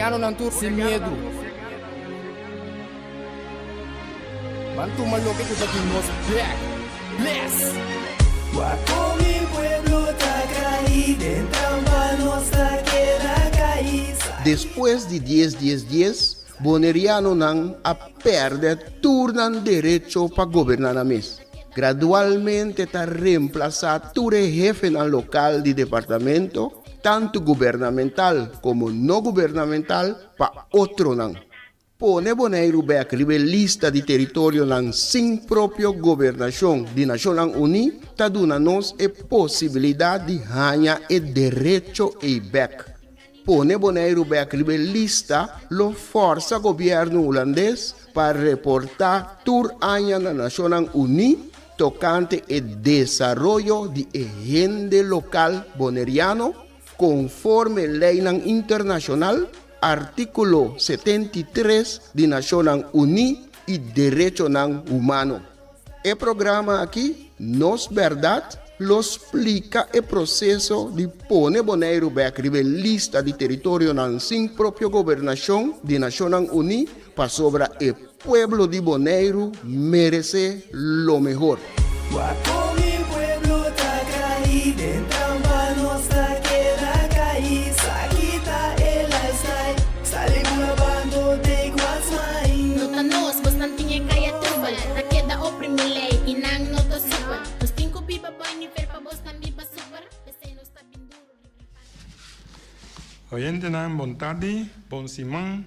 Bonerianonan tur sin miedu. Ban tuma loke ku ta di nos bek. Bless! Wak kon mi pueblo ta kai den trampa nos ta keda kai. Despues di dies dies dies, Bonerianonan a pèrdè tur nan derecho pa goberná nan mes. Gradualmente ta remplasá tur e hefenan lokal di departamento, tantu gubernamental komo no gubernamental, pa otronan. Pone Boneiru bèk riba e lista di teritorionan sin propio gobernashon di Nashonnan Uní ta duna nos e posibilidat di haña e derecho ei bèk. Pone Boneiru bèk riba e lista lo fòrsa gobièrnu hulandes pa reportá tur aña na Nashonnan Uní tokante e desaroyo di e hende lokal boneriano konforme leinan internashonal, Artíkulo 73 di Nashonnan Uní i derechonan humano. E programa aki, Nos Bèrdat, lo splika e proseso di pone Boneiru bèk riba e lista di teritorionan sin propio gobernashon di Nashonnan Uní pasobra e pueblo di Boneiru meresé lo mehor. Wak kon mi pueblo ta kai den trampa nos ta keda kai sa kita e lifestyle sali bula bando take what's mine. No ta nos, bosnan tin e kaya trubel Ta keda oprimi lei i nan no ta super Nos tin ku biba boi nivel pa bosnan biba super P'esei nos ta bin duru riba e pan. Oyentenan bon tardi, bon siman.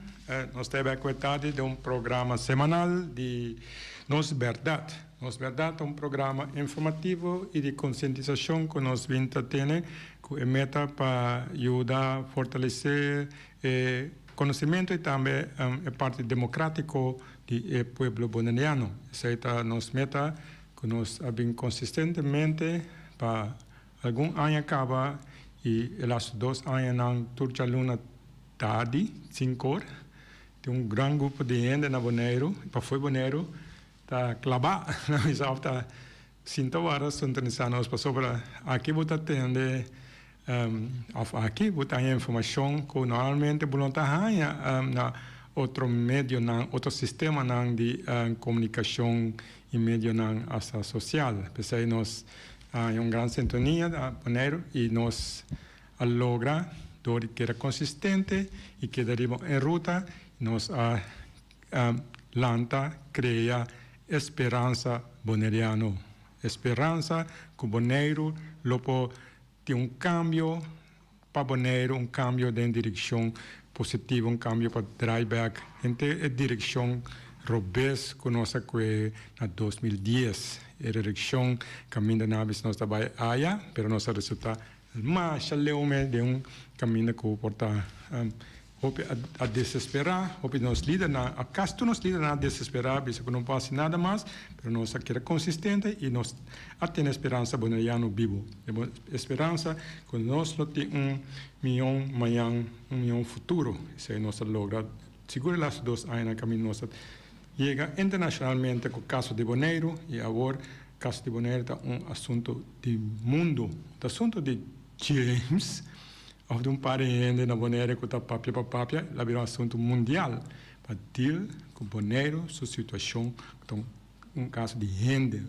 Nos ta bek ku e tardi den un programa semanal di Nos Bèrdat. Nos Bèrdat ta un programa informativo i di konsientisashon ku nos bin ta tene ku e meta pa yuda fortalesé e konosementu i tambe e parti demokratiko di e pueblo boneriano. Esei ta nos meta ku nos a bin konsistentemente pa Algun aña kaba i e lastu dos añanan tur djaluna tardi, sinkor, tin un gran grupo di hende na Boneiru i pafó Boneiru ta klabá na misa òf ta sinta wara sintonisá nos pasobra aki bo ta tende òf aki bo ta haña informashon ku normalmente bo no ta haña na otro medionan, otro sistemanan di komunikashon i medionan asta sosial. P'esei nos A haña un gran sintonia na Boneiru i nos a logra dor di keda konsistente i keda riba un ruta nos a lanta krea e speransa boneriano. E speransa ku Boneiru lo por tin un kambio pa Boneiru, un kambio den direkshon positivo, un kambio pa draai bek henter e direkshon robes ku nos a kue na 2010. E direkshon kaminda nan a bisa nos ta bai aya, pero nos a resulta masha leu me den un kaminda ku por ta Hopi a desesperá, hopi di nos lidernan, a kasi tur nos lidernan a desesperá, bisa ku no por hasi nada mas, pero nos a keda konsistente i nos a tene speransa boneriano bibu. E speransa ku nos lo tin un mihó mañan, un mihó futuro. Esei nos a logra sigur e lastu dos añanan kaminda nos a yega internashonalmente ku kaso di Boneiru i awor kaso di Boneiru ta un asuntu di mundu, ta asuntu di James. Of di un par di hende na Bonaire ku ta papia pa papia, el a bira un asuntu mundial pa deal ku Boneiru su situashon ku ta un kaso di hende,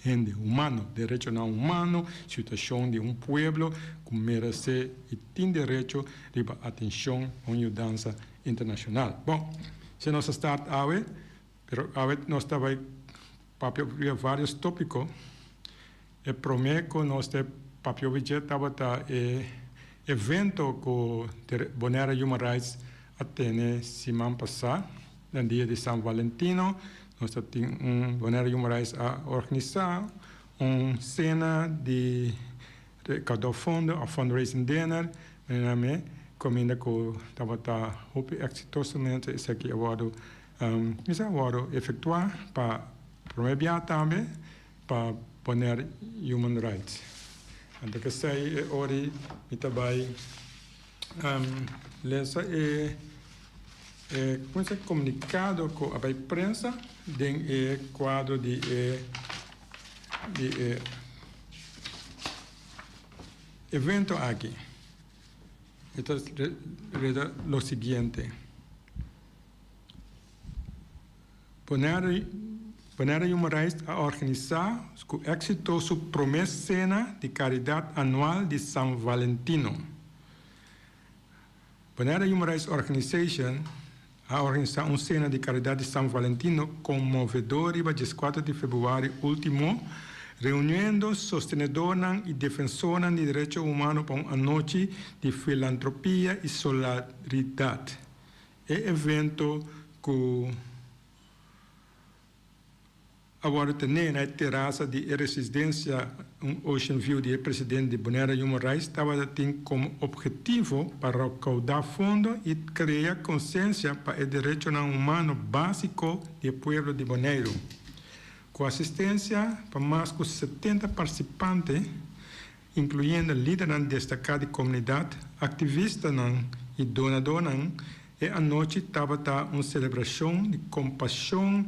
hende, humano, derechonan humano, situashon di un pueblo ku meresé i tin derecho riba atenshon pa un yudansa internashonal. Bon, si nos a start awe, pero awe nos ta bai papia riba varios tópiko. E promé ku nos te papia obi dje tabata e evento ku Bonaire Human Rights a tene siman pasá den dia di San Valentino. Nos ta tin un Bonaire Human Rights a organisá un sena di rekaudá fondo òf fundraising dinner manera mi kaminda ku tabata hopi eksitosamente esaki a wòrdu a wòrdu efektuá pa promé bia tambe. Pa poner human rights. Anto kesei e ori mi ta bai lesa e e como se comunicado cu a bai prensa den e cuadro di e di e evento aki. E ta reda lo siguiente, Bonaire Bonaire Human Rights a organisá ku éksito su promé sena di karidat anual di San Valentino. Bonaire Human Rights Organization a organisá un sena di karidat di San Valentino konmovedor riba dieskuater di februari último, reuniendo sostenedornan i defensornan di derecho humano pa un anochi di filantropia i solaridat. E evento ku a wòrdu tené na e terasa di e residensia Ocean View di e presidente di Bonaire Human Rights tabata tin komo ophetivo pa rekoudá fondo i krea konsiensia pa e derechonan humano básiko di e pueblo di Boneiru. Ku asistensia pa mas ku 70 partisipante, inkluyendo lidernan destaká di komunidat, aktivistanan i donadónan, e anochi tabata un selebrashon di kompashon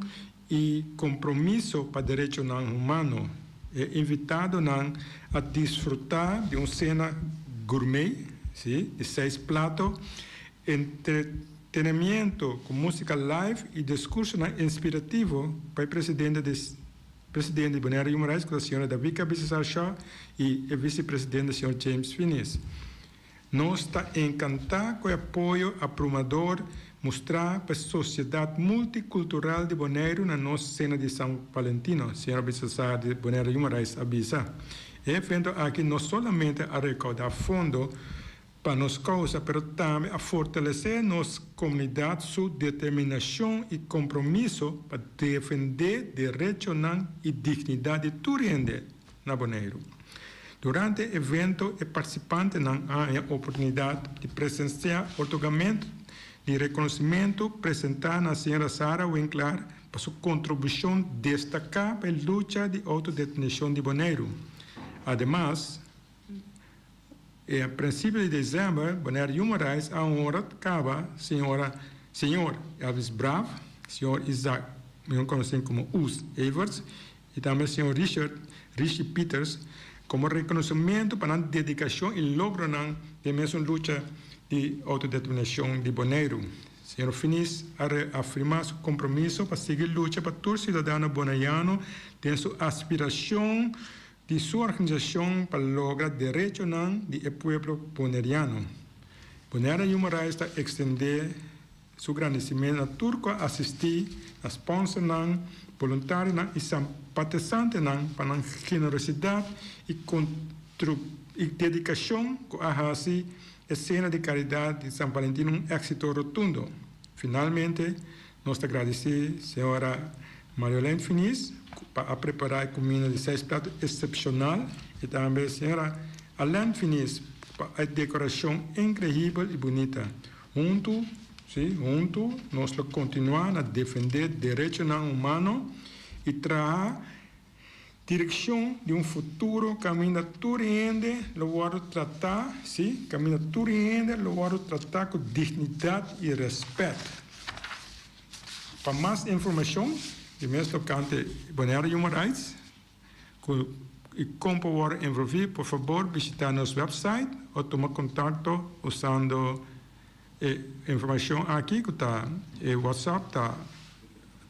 i kompromiso pa derechonan humano. E invitadonan a disfrutá di un sena gourmet, sí, di seis plato, entretenimiento ku músika live i diskursonan inspirativo pa e presidente di presidente di Bonaire Human Rights ku ta señora Davika Bisesar Shaw i e visepresidente señor James Finies. Nos ta enkantá ku e apoyo aprumador mustrá pa e sosiedat multikultural di Boneiru na nos sena di San Valentino, señora Bisesar di Bonaire Human Rights a bisa. E evento aki no solamente a rekoudá fondo pa nos kousa, pero tambe a fortalesé nos komunidat su determinashon i kompromiso pa defendé derechonan i dignidat di tur hende na Boneiru. Durante e evento e partisipantenan a haña oportunidat di presensiá otorgamentu di rekonosimentu presentá na señora Sara Winklaar pa su kontribushon destaká pa e lucha di outodeterminashon di Boneiru. Ademas, E prinsipio di desèmber, Bonaire Human Rights a honra kaba señora señor Elvis Braaf, señor Isaac, mihó konosí komo Oos Everts, i tambe señor Richard Rishi Pieters komo rekonosementu pa nan dedikashon i logronan den mesun lucha di outodeterminashon di Boneiru. Señor Finies a reafirmá su kompromiso pa sigui lucha pa tur siudadano bonaiano den su aspirashon di su organisashon pa logra derechonan di e pueblo boneriano. Bonaire Human Rights ta ekstendé su gradisimentu na tur ku a asistí, na sponsornan, boluntarionan i sampatesantenan pa nan generosidat i i dedikashon ku a hasi e sena di karidat di San Valentin un éksito rotundo. Finalmente, nos ta gradisí señora Mariolene Finies pa a prepará e kuminda di seis plato eksepshonal i tambe señora Alain Finies pa e dekorashon inkreibel i bunita. Huntu, sí, huntu nos lo kontinuá na defendé derechonan humano i traha direkshon di un futuro kaminda tur hende lo wòrdu tratá, sí, kaminda tur hende lo wòrdu tratá ku dignidat i rèspèt. Pa mas informashon di mes tokante Bonaire Human Rights ku i kon por wòrdu envolví, por fabor bishitá nos wèpsait o tuma kontakto usando e informashon aki ku ta e WhatsApp ta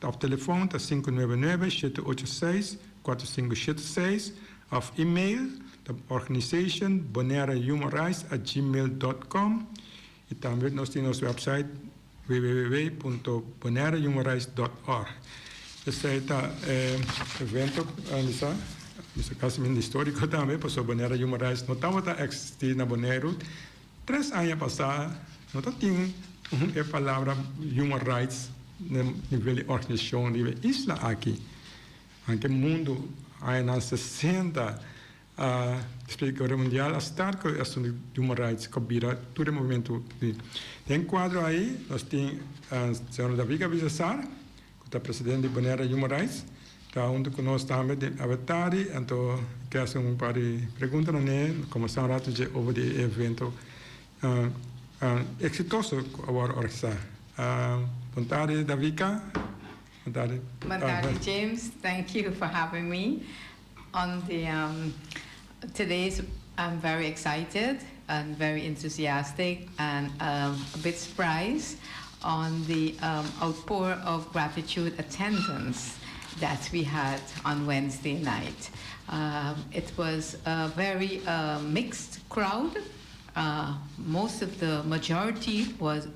òf telefòn ta 599 786 4576 òf email ta organizationbonairehumanrights@gmail.com i tambe nos tin nos wèpsait www.bonairehumanrights.org. Esei ta e evento anisa, mester kasi mindi historico tambe, pasobra Bonaire Human Rights no tabata existi na Boneiru. Tres aña pasa no ta tin e palabra human rights na nivel di organisacion riba e isla aki. Anke mundu añanan 60 A Despues di Guera Mundial a start ku e asuntu di human rights ku a bira tur e movementu di. Den kuadro ahi nos tin señor David Gavisasar ku ta presidente di Bonaire Human Rights ta huntu ku nos tambe den awe tardi anto ke hasi un par di pregunta na ne kombersá un ratu dje over di e evento eksitoso ku a wòrdu organisá. Bon tardi Davika. Bon tardi. Bon tardi James, thank you for having me. On the um, today's I'm very excited. And very enthusiastic and a bit surprised on the outpour of gratitude attendance that we had on Wednesday night. It was a very mixed crowd. Most of the majority was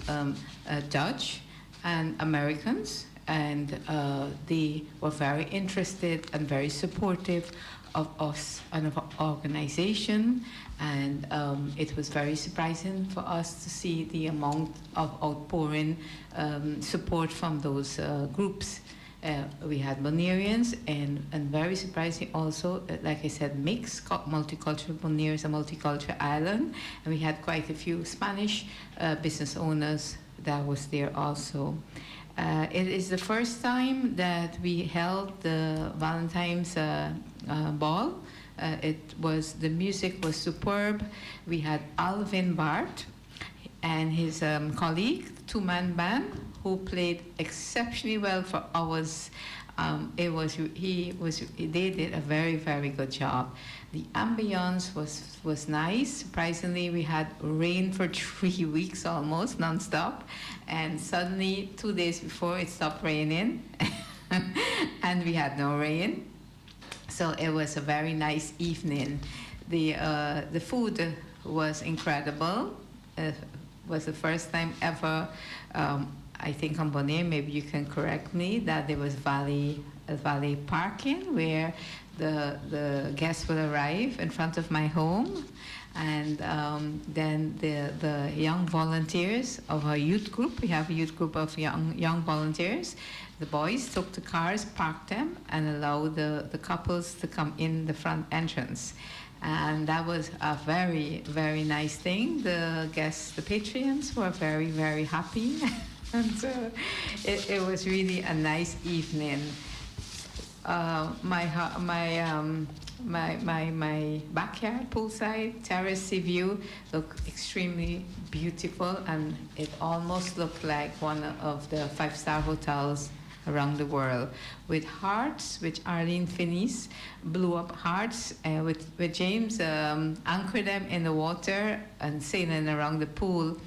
Dutch and Americans, and they were very interested and very supportive of us and of our organization. And it was very surprising for us to see the amount of outpouring support from those groups. We had Bonaireans and very surprising also, like I said, mixed multicultural. Bonaire is a multicultural island, and we had quite a few Spanish business owners that was there also. It is the first time that we held the Valentine's Ball. It was the music was superb. We had Alvin Bart and his colleague, two-man band, who played exceptionally well for hours. It was he was they did a very, very good job. The ambience was nice. Surprisingly, we had rain for 3 weeks almost nonstop, and suddenly 2 days before it stopped raining, and we had no rain. So it was a very nice evening. The food was incredible. It was the first time ever, I think on Bonaire, maybe you can correct me, that there was valet parking where the guests would arrive in front of my home. And then the young volunteers of our youth group, we have a youth group of young volunteers, the boys took the cars, parked them, and allowed the couples to come in the front entrance. And that was a very, very nice thing. The guests, the patrons, were very, very happy. And it was really a nice evening. My backyard, poolside, terrace sea view looked extremely beautiful, and it almost looked like one of the five-star hotels around the world with hearts, which Arlene Finis blew up hearts with James, anchored them in the water and sailing around the pool.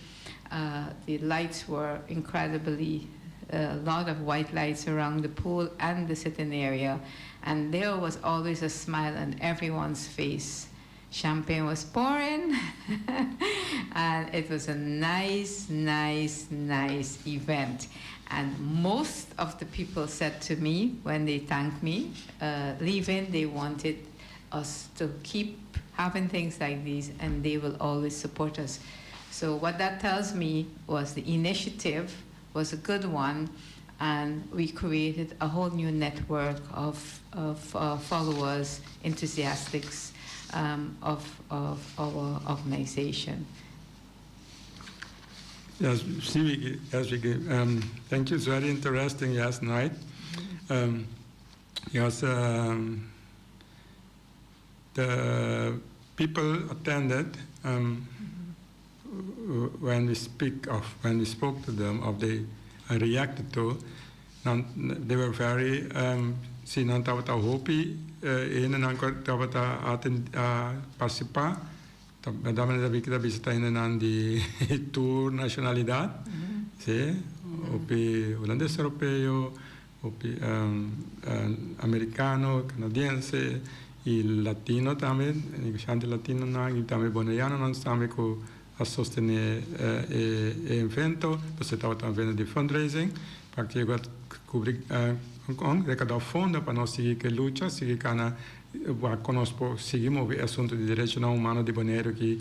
The lights were incredibly, a lot of white lights around the pool and the sitting area. And there was always a smile on everyone's face. Champagne was pouring, and it was a nice, nice, nice event. And most of the people said to me when they thanked me, leaving, they wanted us to keep having things like these and they will always support us. So, what that tells me was the initiative was a good one, and we created a whole new network of followers, enthusiastics of our organization. Yes, sí, yes, Vicky. Thank you. It's very interesting last night. Yes, the people attended when we spoke to them of they reacted to, nan, they were very si nan tabata hopi e nan tabata attend partisipá. Da manera ku ta bisa nan di tur nashonalidat, sí, hopi hulandes europeo, hopi amerikano, kanadiense i latino tambe, negosiante latino nan, i tambe boneriano nan tambe ku a sostené e evento. Bo tabata tambe di fundraising, pa ku kubri rekaudá fondo pa nos sigui ku lucha, sigui kana ku nos sigui move asuntu di derecho humano di Boneiru ku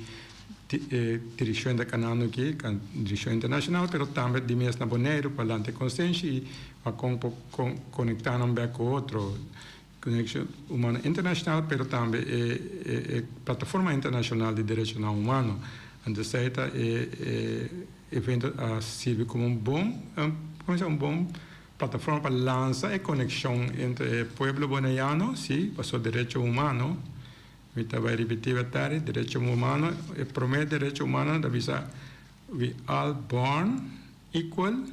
direkshon di kanal aki, direkshon internashonal, pero tambe di mes na Boneiru pa lanta konsiensia i pa konektá un ku otro. Konekshon Humano Internashonal, pero tambe e plataforma internashonal di derecho humano. Anto, e evento sirbi komo un bon plataforma pa lansa e konekshon entre pueblo boneriano, sí, pa su derecho humano. Mi ta bai ripití tardi, derecho humano, e promé derecho humano ta bisa "We all born equal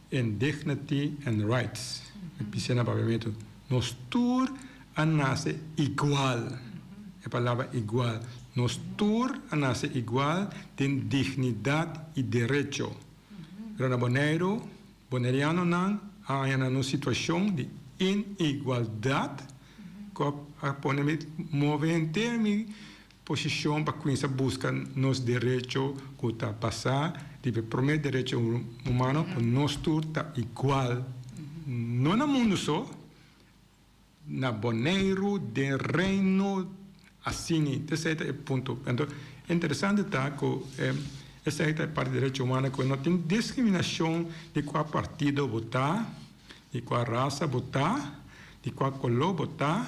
in dignity and rights". Bisa na papiamentu, nos tur a nase igual. E palabra igual. Nos tur a nase igual den dignidat i derecho. Pero na Boneiru, bonerianonan a haña nan un situashon di inigualdat ku a pone mi move henter mi posishon pa kuminsá buska nos derecho ku ta basá riba e promé derecho humano ku nos tur ta igual, no na mundu so, Na Boneiru den Reino asini. Esei ta e punto. Anto interesante ta ku esei ta e parti di derecho humano ku no tin diskriminashon di kua partido bo ta, di kua rasa bo ta, di kua koló bo ta,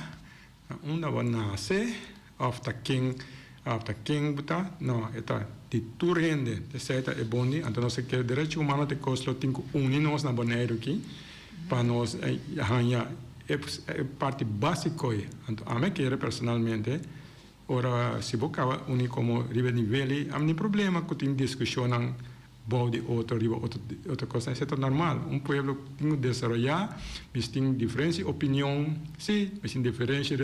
na unda bo nase òf ta ken òf ta ken bo ta. No, e ta di tur hende. Esei ta e bon di. Anto nos a kere derecho humano ta e kos lo tin ku uni nos na Boneiru aki. Pa nos haña e parti básiko ei. Anto ami a kere personalmente, ora si bo kaba uni komo riba e nivel ei, ami no tin problema ku tin diskushonnan bou di otro riba otro otro kosnan, esei ta normal. Un pueblo tin ku desaroyá, mis tin diferensia di opinion, sí, mis tin diferensia di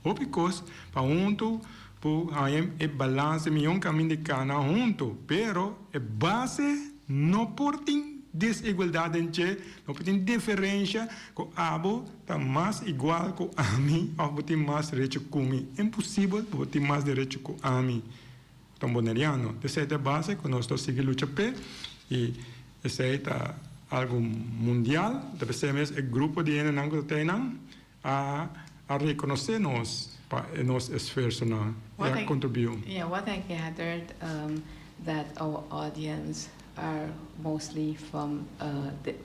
hopi kos, pa huntu por haña e balanse mihó kaminda di kana huntu, pero e base no por tin. Desigualdat den dje, no por tin diferensha ku abo ta mas igual ku ami òf bo tin mas derecho ku mi. Imposibel bo tin mas derecho ku ami. Ta un boneriano. Esei ta e base ku nos ta sigui lucha p'e i esei ta algu mundial. Ta p'esei mes e grupo di hendenan ku ta tei nan a a rekonosé nos pa e nos esfuersonan i a kontribuí. Yeah, what I gathered that our audience are mostly from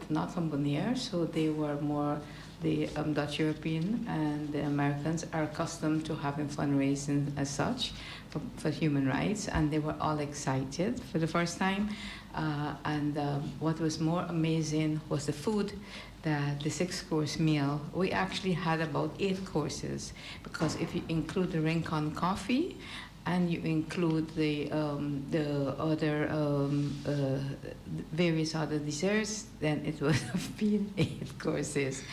not from Bonaire, so they were more the Dutch European and the Americans are accustomed to having fundraising as such for, for human rights, and they were all excited for the first time. And what was more amazing was the food that the six course meal, we actually had about eight courses because if you include the Rincon coffee and you include the um, the other um, uh, various other desserts, then it would have been eight courses.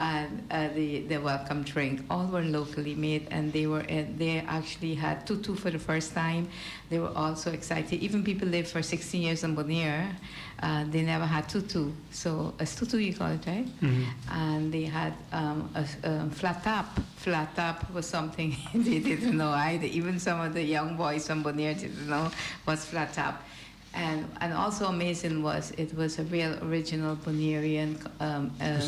And uh, the the welcome drink, all were locally made, and they were uh, they actually had tutu for the first time. They were all so excited. Even people lived for 16 years in Bonaire, uh, they never had tutu. So a tutu you call it, right? And they had um, a, a flat top. Flat top was something they didn't know either. Even some of the young boys from Bonaire didn't know what's flat top. And, and also amazing was it was a real original Bonairean, um, uh,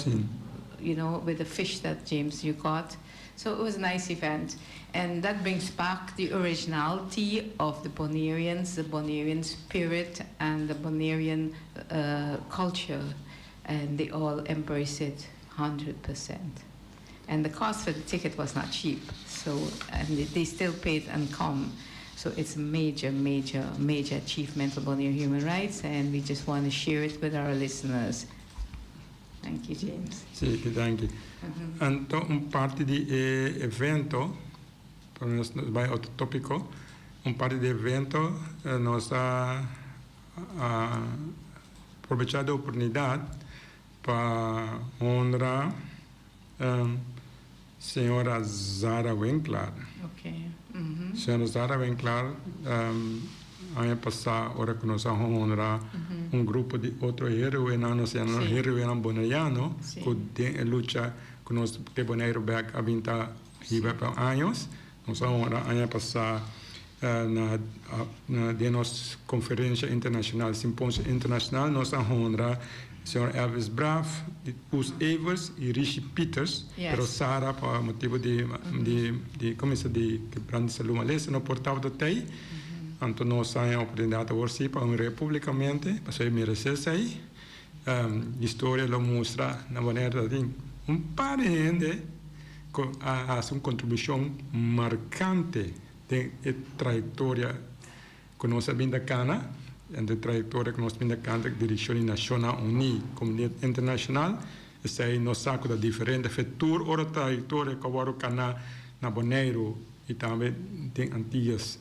you know, with the fish that James you caught. So it was a nice event. And that brings back the originality of the Bonaireans, the Bonairean spirit, and the Bonairean uh, culture. And they all embrace it 100%. And the cost for the ticket was not cheap. So, and they still paid and come. So it's a major, major, major achievement for Bonaire Human Rights, and we just want to share it with our listeners. Thank you, James. Sí, danki. Anto un parti di e evento, pa nos bai otro tópiko, un parti di e evento nos a a aprovechá di oportunidat pa honra señora Zara Winklaar. Señora Zara Winklaar aña pasá ora ku nos a honra un grupo di otro héroenan, nos a yama héroenan boneriano, ku den e lucha ku nos te Boneiru bèk a bin ta hiba pa años. Nos a honra aña pasá na den nos konferensha internashonal, simposio internashonal, nos a honra señor Elvis Braaf, Koos Evers i Rishi Pieters, pero Sara pa motibu di di komo bisa di quebrante di salú malesa no por tabata tei. Anto nos a haña oportunidat awor si pa honr'é publikamente, pasobra e meresé esei. Historia lo mustra na manera ta tin un par di hende ku a hasi un kontribushon markante den e trayektoria ku nos a bin ta kana, den e trayektoria ku nos a bin ta kana den direkshon di Nashonnan Uní, komunidat internashonal. Esei nos sa ku ta diferente fe tur ora trayektoria ku a wòrdu kana na Boneiru i tambe den Antias.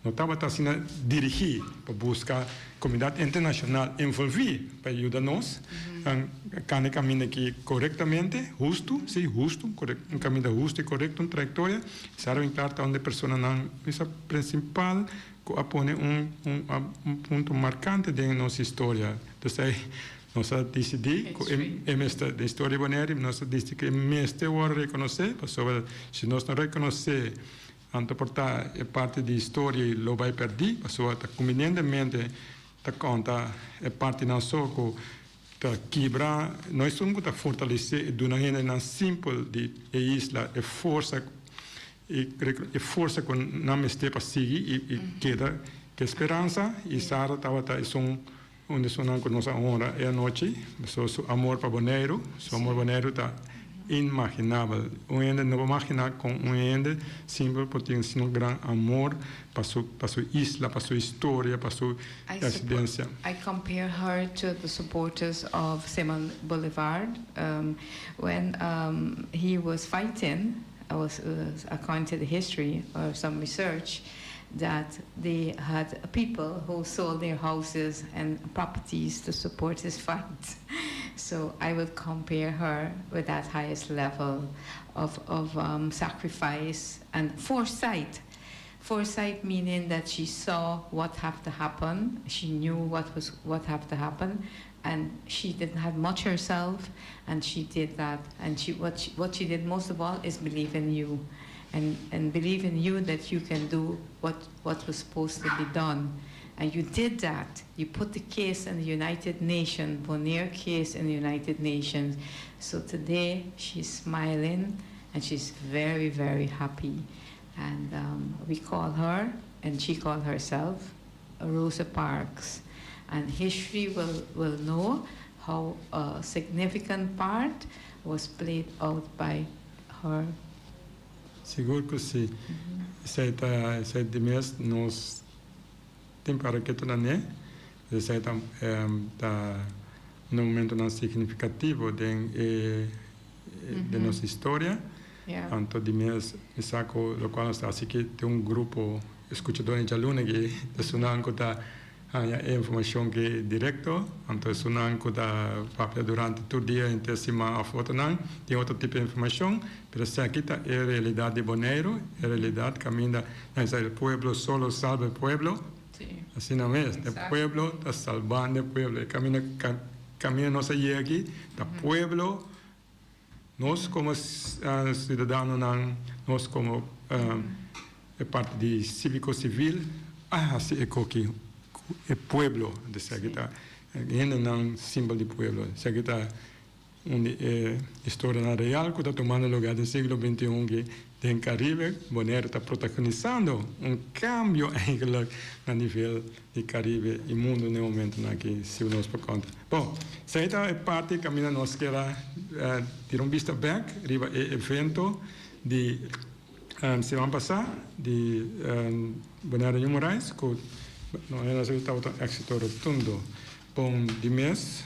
No tabata asina dirigí pa buska komunidat internashonal envolví pa yuda nos kanda e kaminda aki korektamente, hustu, sí, hustu, un kaminda hustu i korekto, un trayektoria. Sara Winklaar ta un di e personanan bisa prinsipal ku a pone un un punto markante den nos historia. Entonces nos a disidí ku e mester, den historia di Boneiru, nos a disidí ku e mester wòrdu rekonosé pasobra si nos no rekonosé Anto por ta e parti di historia i lo bai pèrdí, pasobra ta kumbinientemente ta konta e partinan so ku ta kibra, no esun ku ta fortalesé i duna hendenan simpel di e isla e forsa i e forsa ku nan mester pa sigui i keda ku e speransa. I Sara tabata esun un di esunnan ku nos a honra e anochi, pasobra su amor pa Boneiru, su amor Boneiru ta inmaginabel. Un hende no por maginá kon un hende simpel por tin asina un gran amor pa su pa su isla, pa su historia, pa su residensia. I compare her to the supporters of Simon Bolivar when he was fighting, I was according to the history or some research, that they had people who sold their houses and properties to support his fight. So I would compare her with that highest level of, of um, sacrifice and foresight. Foresight meaning that she saw what had to happen, she knew what was what had to happen, and she didn't have much herself, and she did that. And she what she, what she did most of all is believe in you, and and believe in you that you can do what what was supposed to be done. And you did that. You put the case in the United Nations, Bonaire case in the United Nations. So today she's smiling and she's very, very happy. And um, we call her, and she called herself, Rosa Parks. And history will, will know how a significant part was played out by her. Sigur ku si. Esei ta esei di mes nos tin para ketu na ne. Esei ta ta un momentonan signifikativo den e den nos historia. Anto di mes mi sa ku lokual nos ta hasi aki tin un grupo eskuchadó den djaluna aki ta esunnan ku ta haña e informashon ki direkto, anto esunnan ku ta papia durante tur dia henter siman òf otronan tin otro tipo di informashon, pero esaki ta e realidat di Boneiru, e realidat kaminda nan sa el pueblo solo salba el pueblo, asina mes, e pueblo ta salbando e pueblo, e kaminda kaminda nos a yega aki ta pueblo. Nos komo siudadanonan, nos komo e parti di síviko sivil a hasi e koki ku e pueblo. Esaki ta hendenan simpel di pueblo. Esaki ta un di e historianan real ku ta tumando lugá den siglo bintiun aki den Karibe. Boneiru ta protagonisando un kambio eigenlik na nivel di Caribe y mundo n'e momentonan aki si nos por conta. Bon, esey ta e parti caminda nos kier a tira un bista bek riba e evento di siman pasa di Bonaire Human Rights cu no a tabata un exito rotundo. Bon, di mes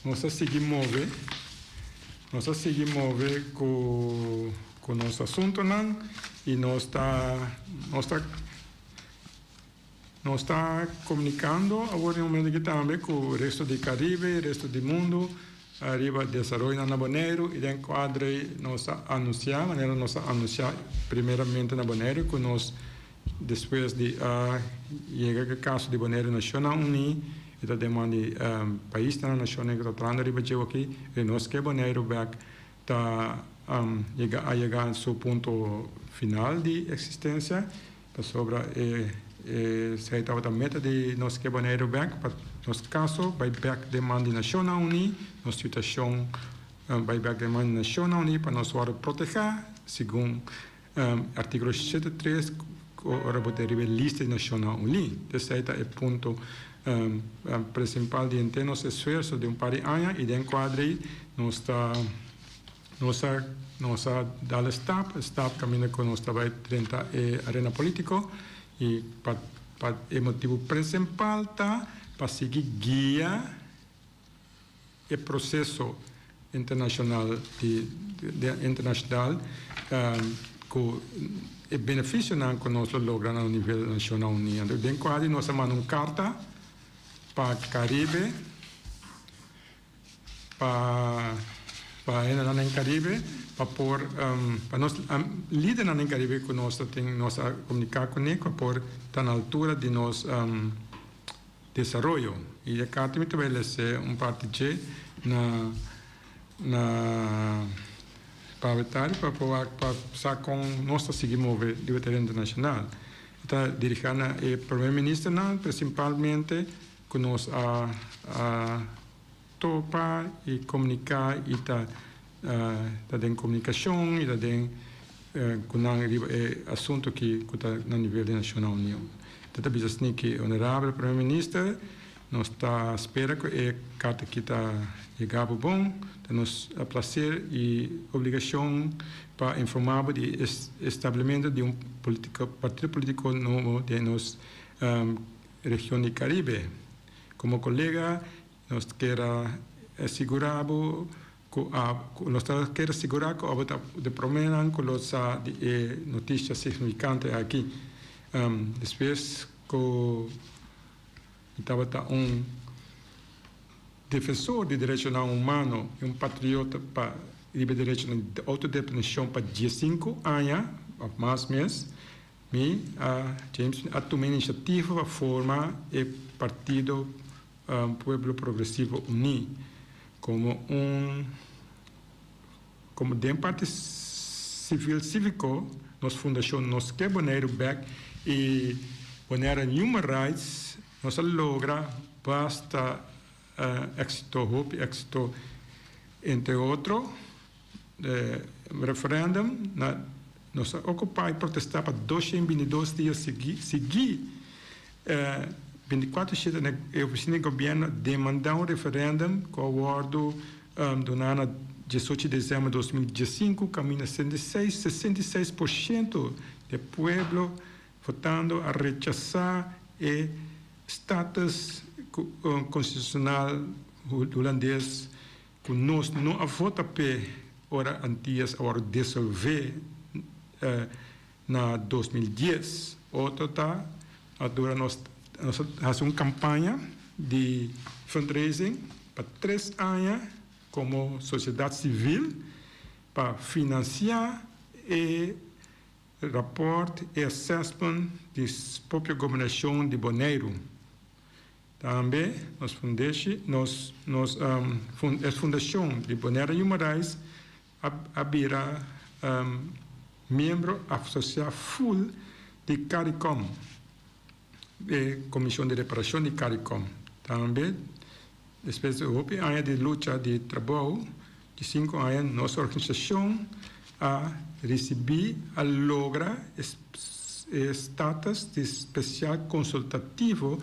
nos a sigui move, nos a sigui move cu cu nos asuntonan y nos ta nos ta. Nos ta komunikando awor den momento aki tambe ku resto di Karibe i resto di mundu riba desaroyonan na Boneiru i den kuadro ei nos a anunsiá manera nos a anunsiá primeramente na Boneiru ku nos despues di a yega ku e kaso di Boneiru Nashonnan Uní i ta demanda di paisnan nashonnan ku ta trahando riba dje aki i nos ke Boneiru bèk ta yega a yega su punto final di eksistensia pasobra e esei tabata meta di nos ke Boneiru bèk pa nos kaso bai bèk den man di Nashonnan Uní, nos situashon bai bèk den man di Nashonnan Uní pa nos wòrdu protehá segun artíkulo 73 ku ora bo ta riba e lista di Nashonnan Uní. Esei ta e punto prinsipal di henter nos esfuerso di un par di aña i den kuadra ei nos ta nos a nos a dal e stap, e stap kaminda ku nos ta bai drenta e arena polítiko i pa pa e motibu prinsipal ta pa sigui guia e proseso internashonal di internashonal ku. e beneficionan cu nos lo logra na nivel Nacionnan Uní. Anto den cuadro nos a manda un carta pa Caribe, pa pa hendenan den Caribe, pa por pa nos lidernan den Caribe cu nos ta tin nos a comunica cune cu a por ta na altura di nos desaroyo. Y e carta mi ta bay lese un parti dje na na pa awetari pa por wak pa sa con nos ta sigui move riba tereno internacional. E ta dirigá na e Prome Ministernan principalmente cu nos a a topa y comunica y ta ta den comunicacion y ta den cu nan riba e asunto aki cu ta na nivel di Nacionnan Uní. Ta ta bisa asina ki Honorabel Prome Minister nos ta spera cu e carta aki ta yega bo bon. Ta nos placer y obligacion pa informa bo di e establemento di un partido politico nobo den nos region di Caribe. Como colega nos kier a sigura bo cu nos ta kier a sigura cu abo ta de promenan cu lo sa di e noticia significante aki. Despues cu mi tabata un defensor di derechonan humano y un patriota pa riba e derechonan di autodeterminacion pa diescinco aña of mas mes, Mi, James, a tuma iniciativa pa forma e partido Pueblo Progresivo Uní como un como den parti civil civico nos fundacion Nos Ke Boneiru Bek y Bonaire Human Rights nos a logra basta exito hopi exito entre otro referendum na nos a ocupa y protesta pa 222 dia sigui sigui 24 shete na e oficina di gobierno demanda un referendum cu a wordo duna na 18 di december 2015 caminda 66 66% di e pueblo votando a rechasa e status constitucional Hulandes Ku nos no a vota p'e ora Antias a wòrdu desolvé na 2010. Otro ta a dura nos nos a hasi un kampaña di fundraising pa tres aña komo sosiedat sivil pa finansiá e rapòrt e assessment di propio gobernashon di Boneiru. Tambe nos fundeshi, nos nos e fundashon di Bonaire Human Rights a a bira miembro asosiá ful di Caricom, e Komishon di Reparashon di Caricom. Tambe despues di hopi aña di lucha di trabou, di sinku aña, nos organisashon a risibí, a logra e e status di spesial konsultativo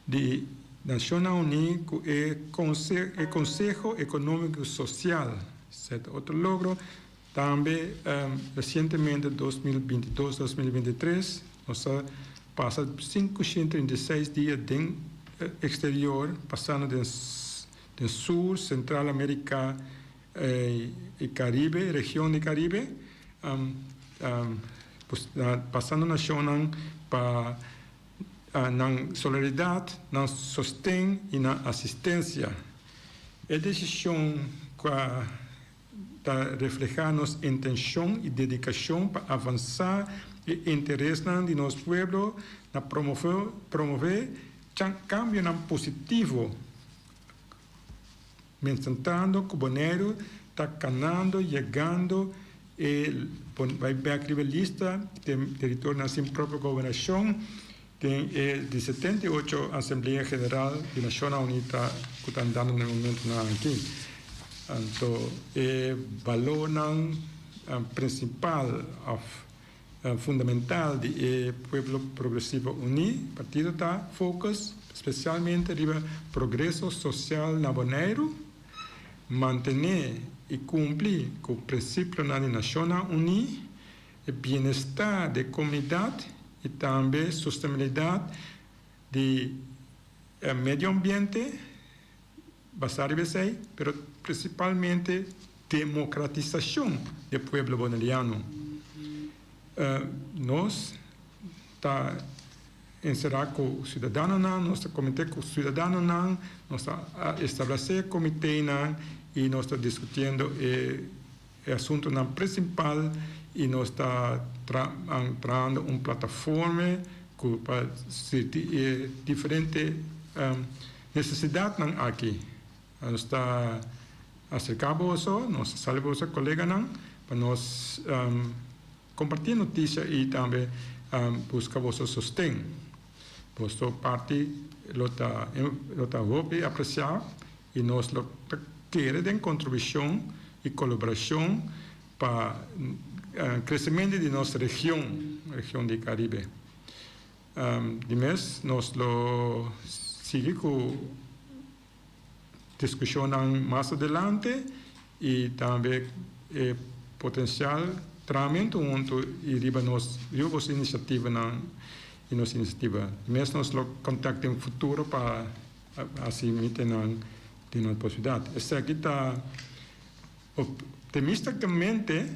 di Nashonnan Uní ku e e Konseho Ekonómiko Sosial. Esei ta otro logro. Tambe resientemente 2022, 2023 nos a pasa 536 dia den eksterior pasando den den Sur, Sentral Amerika i Karibe, region di Karibe. Pasando nashonnan pa nan solidaridat, nan sosten i nan asistensia. E desishon ku a ta reflehá nos intenshon i dedikashon pa avansá e interesnan di nos pueblo na promové kambionan positivo. Mientrantando ku Boneiru ta kanando yegando e bai bek riba e lista den teritorionan sin propio gobernashon den e di 78 Asamblea General di Nashonnan Uní ta ku ta andando na e momentunan aki. Anto e balornan prinsipal òf fundamental di e Pueblo Progresivo Uní partido ta focus spesialmente riba progreso sosial na Boneiru, mantené i kumpli ku prinsipionan di Nashonnan Uní, e bienestar di e komunidat i tambe sostenibilidat di e medio ambiente, basá riba esei, pero prinsipalmente demokratisashon di e pueblo boneriano. Nos ta enserá ku siudadanonan, nos ta komité ku siudadanonan, nos ta establesé komiténan i nos ta diskutiendo e asuntunan prinsipal i nos ta trahando un plataforma ku pa sirbi e diferente nesesidatnan aki. Nos ta aserká boso, nos ta sali boso koleganan pa nos kompartí notisia i tambe buska boso sosten. Boso parti lo ta lo ta hopi apresiá i nos lo ta kere den kontribushon i kolaborashon pa kresementu di nos region, region di Karibe. Di mes nos lo sigui ku Diskushonnan mas adelante i tambe e potensial trahamentu huntu i riba nos riba boso inisiativanan i nos inisiativa. Mes nos lo kontak den futuro pa hasi mitenan den nos posibilidat. Esaki ta optimistakamente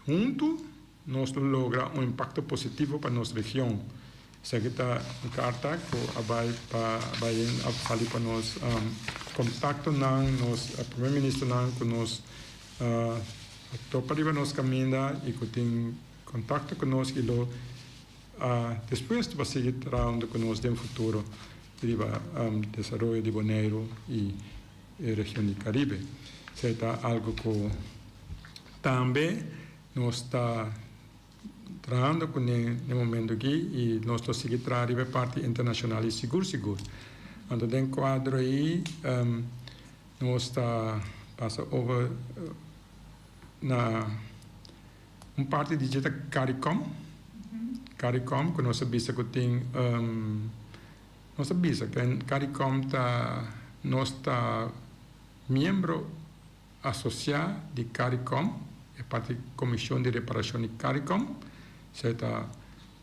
huntu nos lo logra un impakto positivo pa nos region. Esaki ta un karta ku a bai pa bai a sali pa nos kontaktonan, nos prome ministernan ku nos a topa riba nos kaminda i ku tin kontakto ku nos i lo a dispuesto pa sigui trahando ku nos den futuro riba desaroyo di Boneiru i e region di Karibe. Esei ta algu ku tambe nos ta trahando kuné den momento aki i nos lo sigui traha riba e parti internashonal i sigur sigur. Anto den kuadro ei nos ta pasa over na un parti di dje ta Caricom. Caricom ku nos a bisa ku tin nos a bisa Caricom ta nos ta miembro Asosiá di Caricom, e parti Komishon di Reparashon di Caricom. Esei ta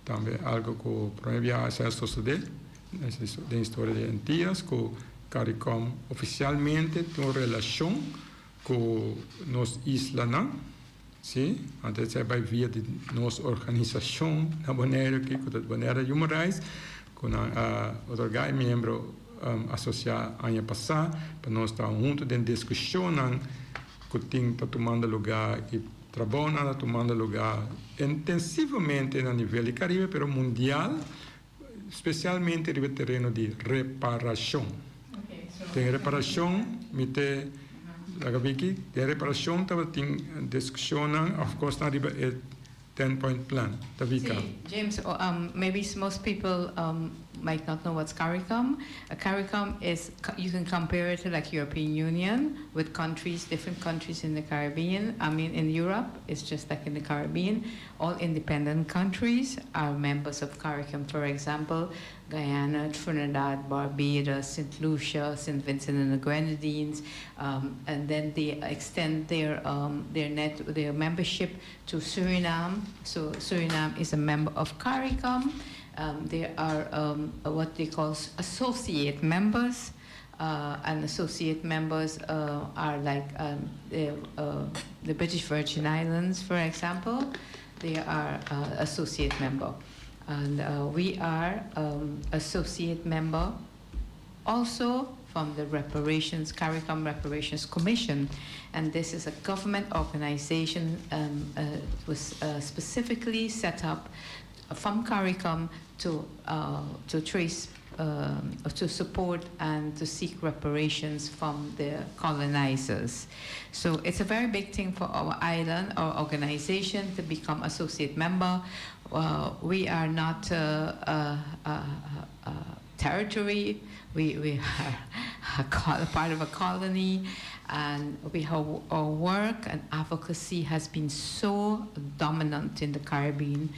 tambe algu ku promé biaha esei a sosodé den historia di Antias, ku Caricom ofisialmente tin un relashon ku nos islanan, si, anto esei bai via di nos organisashon na Boneiru aki ku ta Bonaire Human Rights, ku nan a otorgá e miembro asosiá aña pasá pa nos ta huntu den diskushonnan ku tin ta tumando lugá i trabounan ta tumando lugá intensivamente na nivel di Karibe pero mundial, spesialmente riba e tereno di reparashon. Den reparashon mi te laga biki, den reparashon tabatin diskushonnan òf kosnan riba e Ten point plan ta vika. Sí, James, maybe most people might not know what's CARICOM. CARICOM is, you can compare it to like European Union with countries, different countries in the Caribbean. I mean, in Europe, it's just like in the Caribbean. All independent countries are members of CARICOM. For example, Guyana, Trinidad, Barbados, St. Lucia, St. Vincent and the Grenadines, and then they extend their their net their membership to Suriname. So Suriname is a member of CARICOM. There are what they call associate members. And associate members are like the, the British Virgin Islands, for example. They are associate member. And we are associate member also from the Reparations, CARICOM Reparations Commission. And this is a government organization was specifically set up from CARICOM to trace, to support and to seek reparations from the colonizers. So it's a very big thing for our island, our organization, to become associate member. We are not a territory. We are part of a colony, and we have our work and advocacy has been so dominant in the Caribbean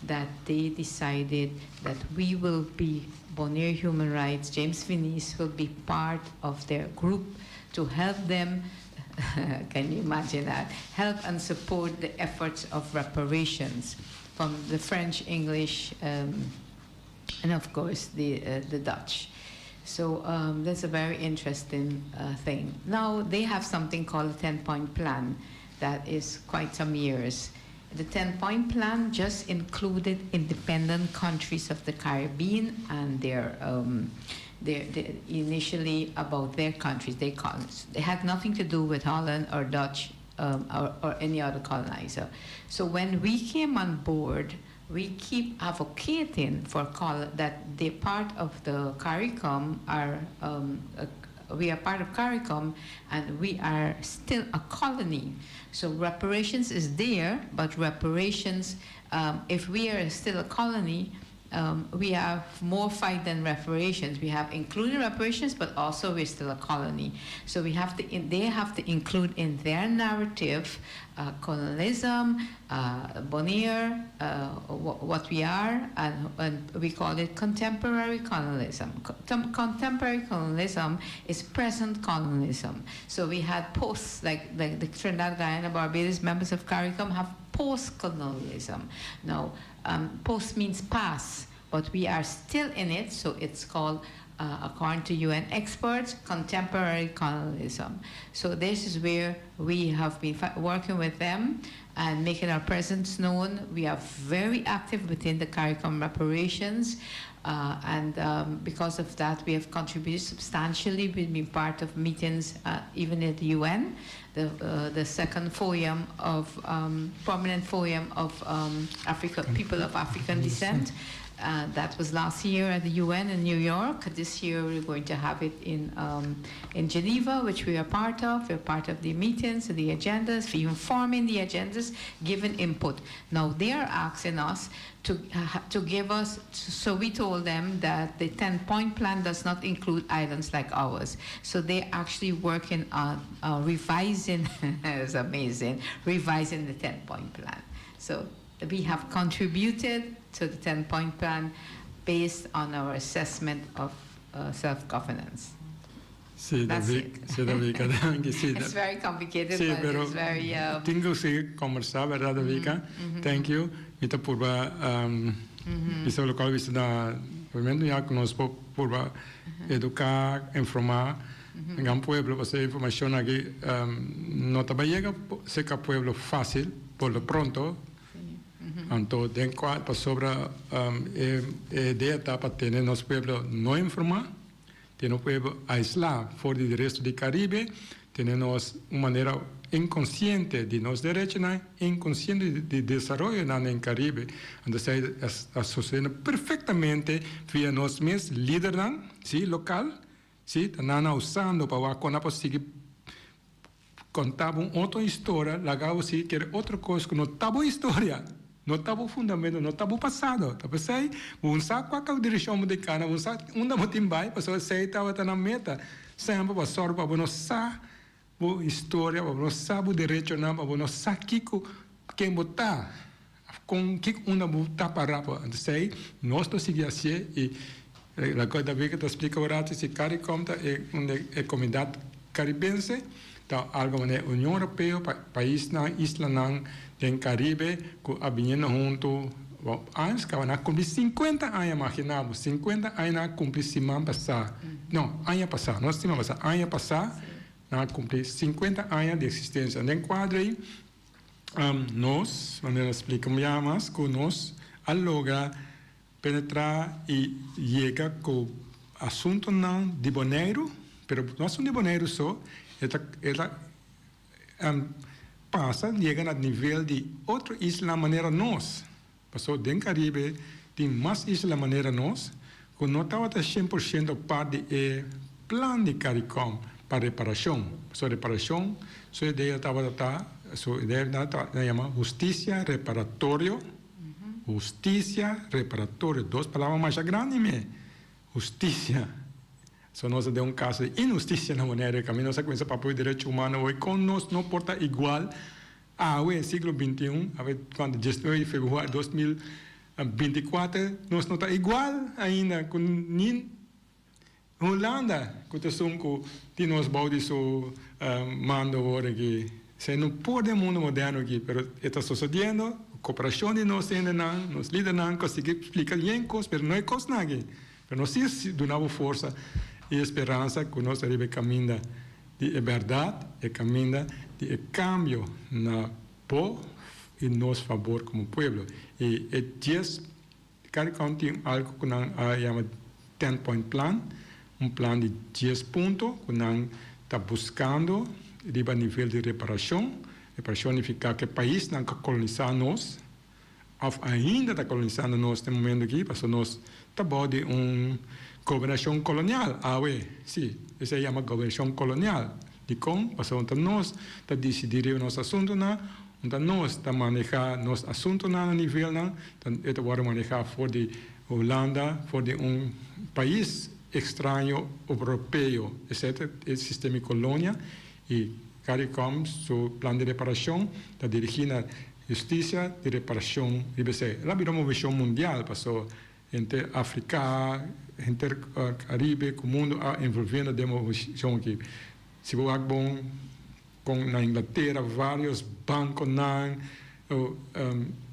that they decided that we will be Bonaire Human Rights, James Finies will be part of their group to help them, can you imagine that, help and support the efforts of reparations from the French, English, and of course the Dutch. So that's a very interesting thing. Now they have something called a 10-point plan that is quite some years. The 10 point plan just included independent countries of the Caribbean and their, their, their initially about their countries. They, they had nothing to do with Holland or Dutch or any other colonizer. So when we came on board, we keep advocating for col- that the part of the CARICOM are we are part of CARICOM and we are still a colony. So reparations is there, but reparations, if we are still a colony, we have more fight than reparations. We have included reparations, but also we're still a colony. So we have to, they have to include in their narrative colonialism, Bonaire, what we are, and we call it contemporary colonialism. Contemporary colonialism is present colonialism. So we had posts like the Trinidad, Guyana, Barbados members of CARICOM have post-colonialism. Now, post means past, but we are still in it, so it's called, according to UN experts, contemporary colonialism. So this is where we have been working with them and making our presence known. We are very active within the CARICOM reparations, and because of that, we have contributed substantially. We've been part of meetings, even at the UN, the second forum of prominent forum of Africa, people of African descent. That was last year at the UN in New York. This year we're going to have it in Geneva, which we are part of. We're part of the meetings, the agendas, informing the agendas, giving input. Now they are asking us to give us, so we told them that the 10-point plan does not include islands like ours. So they're actually working on revising, it's amazing, revising the 10-point plan. So we have contributed to the 10-point plan based on our assessment of self-governance. Si, That's David, it. Si, David, danki. Si, It's very complicated, Si, but pero it's very tin ku sigui kombersá, berdat, Davika? Thank you. I ta purba bisa loke bisa na momento ya ku nos por purba eduká, informá e pueblo, pasobra informashon aki no ta yega serka pueblo fásil, por lo pronto. Anto, den kua pasobra e idea ta pa tene nos pueblo no informá, tene un pueblo aislá for di resto di Karibe, tene nos un manera inkonsiente di nos derechonan, inkonsiente di desaroyo na Karibe. Anto, ta susediendo perfektamente via nos mes lidernan, si, lokal, si, nan usando pa kon konsiguí konta un otro historia, laga si ke otro kos ku no ta bo historia. No ta bo fundamento, no ta bo pasado. Ta p'esei, un sa kua ta e direkshon di kana, un sa unda bo tin bai, pasobra esei tabata na meta. Semper pa sòru pa no sa bo historia, pa no sa bo derechonan, pa no sa kiko ken bo ta. Ku kiko unda bo ta pará. Anto, esei, nos ta sigui asina i e kos David ku ta splika awor si CARICOM ta e un e komunidat karibense, ta algu manera Union Europeo, paisnan, islanan den Karibe, ku a bini huntu, bon, antes ku a kumpli 50 aña, imaginá, 50 aña a kumpli siman pasá. No, aña pasá, no siman pasá, aña pasá, a kumpli 50 aña di eksistensia. Den kuadro ei, nos, manera splika mas, ku nos a logra penetrá i yega ku asuntunan di Boneiru, pero no asuntu di Boneiru so, e ta pasa, yega na nivel di otro isla manera nos. Pasobra den Karibe tin mas isla manera nos, ku no tabata 100% parti di e plan di CARICOM pa reparashon. So reparashon, su idea tabata, su idea ta yama hustisia reparatorio. Hustisia reparatorio, dos palabra mas grandi mes. Hustisia. So nos tin un kaso di inhustisia na Boneiru, kaminda nos a kuminsá papia derecho humano awe ku nos no por ta igual. Awe, siglo XXI, awe kuantu 19 di febrüari di 2024, nos no ta igual ainda ku ni Hulanda, ku ta esun ku tin nos bou di su mando awor aki. Se no por den mundu moderno aki, pero ta susediendo, kooperashon di nos hendenan, nos lidernan, konsiguí splika bien kos, pero no e kosnan aki. Pero nos si duna forsa i speransa ku nos riba kaminda di berdat, e kaminda di kambio na bo. i nos fabor komo pueblo. I e dies CARICOM tin algu ku nan a yama Ten Point Plan, un plan di dies punto ku nan ta buskando riba nivel di reparashon. Reparashon nifiká ku e paisnan ku a kolonisá nos òf ainda ta kolonisando nos den momento aki, pasobra nos ta bou di un gobernashon kolonial awe. Sí, esei yama gobernashon kolonial. Dikon? Pasobra ta nos ta disidí riba nos asuntunan, ta nos ta manehá nos asuntunan na nivelnan, ta e ta wòrdu manehá for di Hulanda, for di un pais ekstraño europeo. Esei ta e sistema di kolonia i Caricom su plan di reparashon ta dirigí na hustisia di reparashon riba esei. El a bira un moveshon mundial pasobra Henter Afrika, henter Karibe ku mundu a envolvé na den movishon aki. Si bo wak bon kon na Inglatera varios bankonan,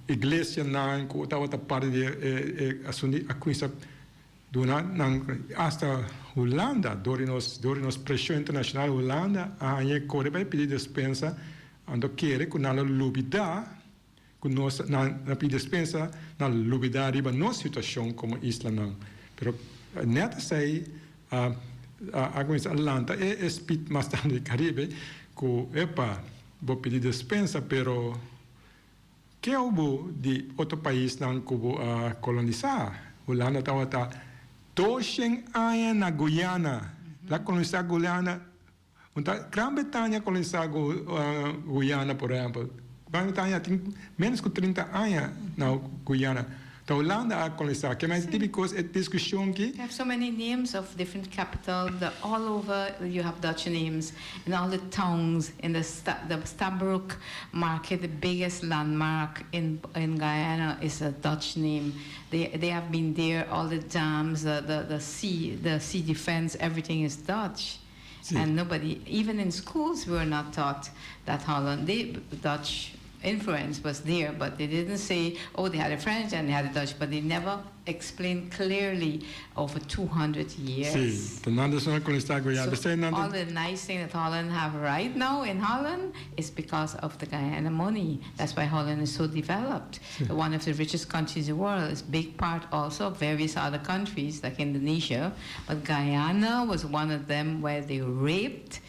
iglesianan ku tabata parti di e asuntu a kuminsá duna nan asta Hulanda dor di nos dor di nos preshon internashonal Hulanda a haña e kore bai pidi despensa anto kere ku nan lo lubida Ku nos nan a pidi despensa, nan a lubidá riba nos situashon komo islanan. Pero nèt esei a a kuminsá a lanta e e spit mas tantu di Karibe ku, epa, bo pidi despensa, pero ke bo di otro paisnan ku bo a kolonisá? Hulanda tabata doshen aña na Guyana. El a kolonisá Guyana. Un ta Gran Bretania kolonisá Guyana por ehèmpel. Gran Bretania tin ménos ku 30 aña na Guyana. Ta Hulanda a kolonisá. Ke men tin bikos e diskushon ki. You have so many names of different capital the all over you have Dutch names in all the towns in the the Stabroek market the biggest landmark in in Guyana is a Dutch name they they have been there all the dams the the the sea the sea defense everything is Dutch. And nobody, even in schools, we were not taught that Holland, the Dutch influence was there, but they didn't say, oh, they had the French and they had the Dutch, but they never explained clearly over 200 years. Sí, ta nan ta kolonisa Guyana. So all the nice thing that Holland have right now in Holland is because of the Guyana money. That's why Holland is so developed. One of the richest countries in the world is big part also of various other countries like Indonesia. But Guyana was one of them where they raped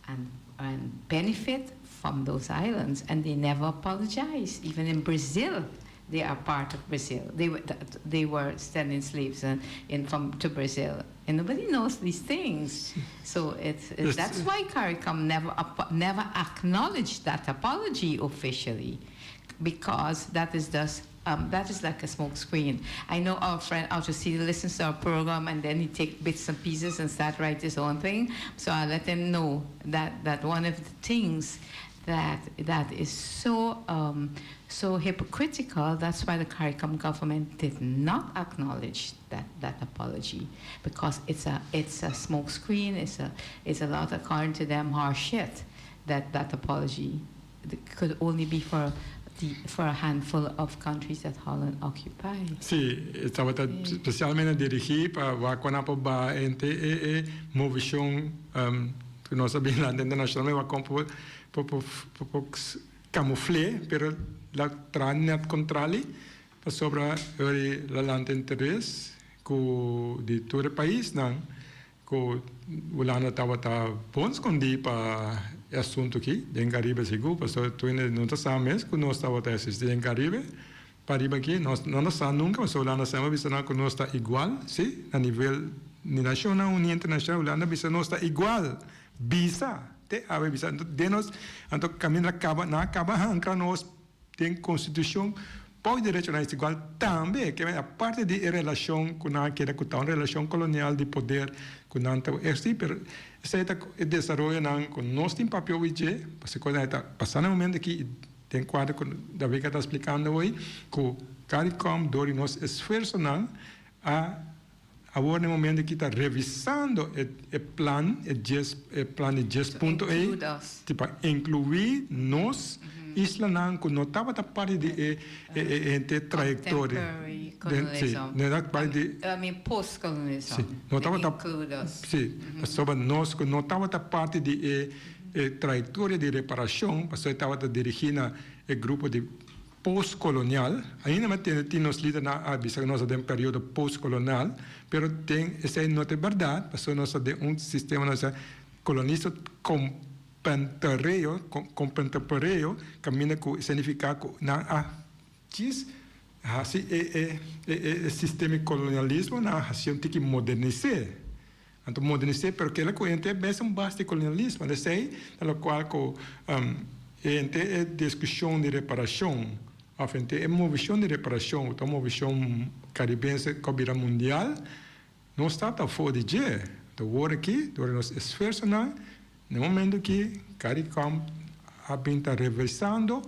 and, and benefit from those islands and they never apologized. Even in Brazil, they are part of Brazil. They were, they were sending slaves in, in from to Brazil. And nobody knows these things. So it's, it's that's why CARICOM never, never acknowledged that apology officially because that is just um, that is like a smoke screen. I know our friend Alto City listens to our program and then he take bits and pieces and start write his own thing. So I let him know that, that one of the things that that is so um, so hypocritical. That's why the CARICOM government did not acknowledge that, that apology because it's a it's a smoke screen. It's a it's a lot according to them harsh shit that that apology could only be for the for a handful of countries that Holland occupied. Sí, e tabata spesialmente dirigí pa wak kon nan por baha henter e e movishon ku nos a bin lanta internashonalmente wak kon por por por kamufl'é pero la traha nèt kontrali pasobra e la lanta interes ku di tur e paisnan. Ku Hulanda tabata bon skondí pa e asuntu aki den Karibe sigur, pasobra tur hende no ta sa mes ku nos tabata eksistí den Karibe. Pariba aki nos no ta sa nunka, pasobra Hulanda semper a bisa nan ku nos ta igual, si, na nivel di Nashonnan Uní Internashonal Hulanda a bisa nos ta igual, bisa, te awe bisa. Anto den nos, anto kaminda kaba, nan a kaba hankra nos Den Konstitushon pòk derechonan es igual tambe, ke men aparte di e relashon ku nan a keda ku ta un relashon kolonial di poder ku nan ta ehersí, pero esei ta e desaroyonan ku nos tin papia obi dje, pasobra kos nan ta pasa na e momento aki i den kuadro ku Davika ta splikando hoy ku Caricom dor di nos esfuersonan a Awor na e momento aki ta revisando e e plan, e dies e plan di dies punto ei, ti pa inkluí nos islanan ku no tabata parti di e e e henter trayektoria. Den si, no era parti di. I mean post-colonialism. Si, no tabata, si, pasobra nos ku no tabata parti di e e trayektoria di reparashon, pasobra e tabata dirigí na e grupo di. Postkolonial, ainda mi tende tin nos lidernan a bisa ku nos ta den periodo postkolonial, pero den esei no ta e bèrdat, pasobra nos ta den un sistema nos ta kolonista kompentereo, kompenteporeo, kaminda ku signifiká ku nan a djis hasi e e e sistema di kolonialismo, nan a hasi un tiki modernis'é. Anto modernis'é, pero keda ku henter mes un base di kolonialismo. Esei ta lokual ku henter e diskushon di reparashon òf henter e movishon di reparashon ku ta un movishon karibense ku a bira mundial, nos ta ta afó di dje. Anto wor aki, dor di nos esfuersonan, na e momento aki Caricom a bin ta reversando,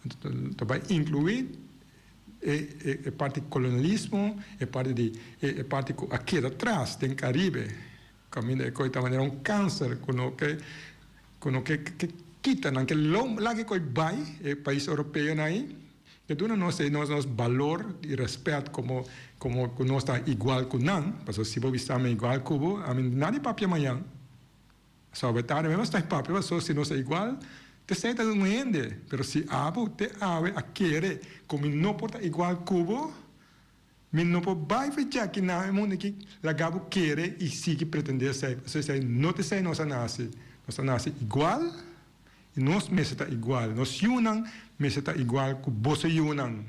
anto ta bai inkluí E e parti kolonialismo, e parti di e parti ku a keda tras den Karibe, kaminda e koi ta manera un kanser ku no ke ku no ke ke kita, nan ke laga e koi bai e pais europeonan ei, ke duna nos e nos nos balor i rèspèt komo komo ku nos ta igual ku nan, pasobra si bo bisa mi igual ku bo, ami nadie papia mañan. Sobe tarde mesmo sta papia paso si nos ta igual te esey ta un hende pero si abo te awe a kere cu mi no por ta igual cu bo mi no por bay fecha aki na e mundo aki laga bo kere y sigui pretende esey paso esey no ta esey nos a naci nos a naci igual y nos mester ta igual nos yunan mester ta igual cu boso yunan.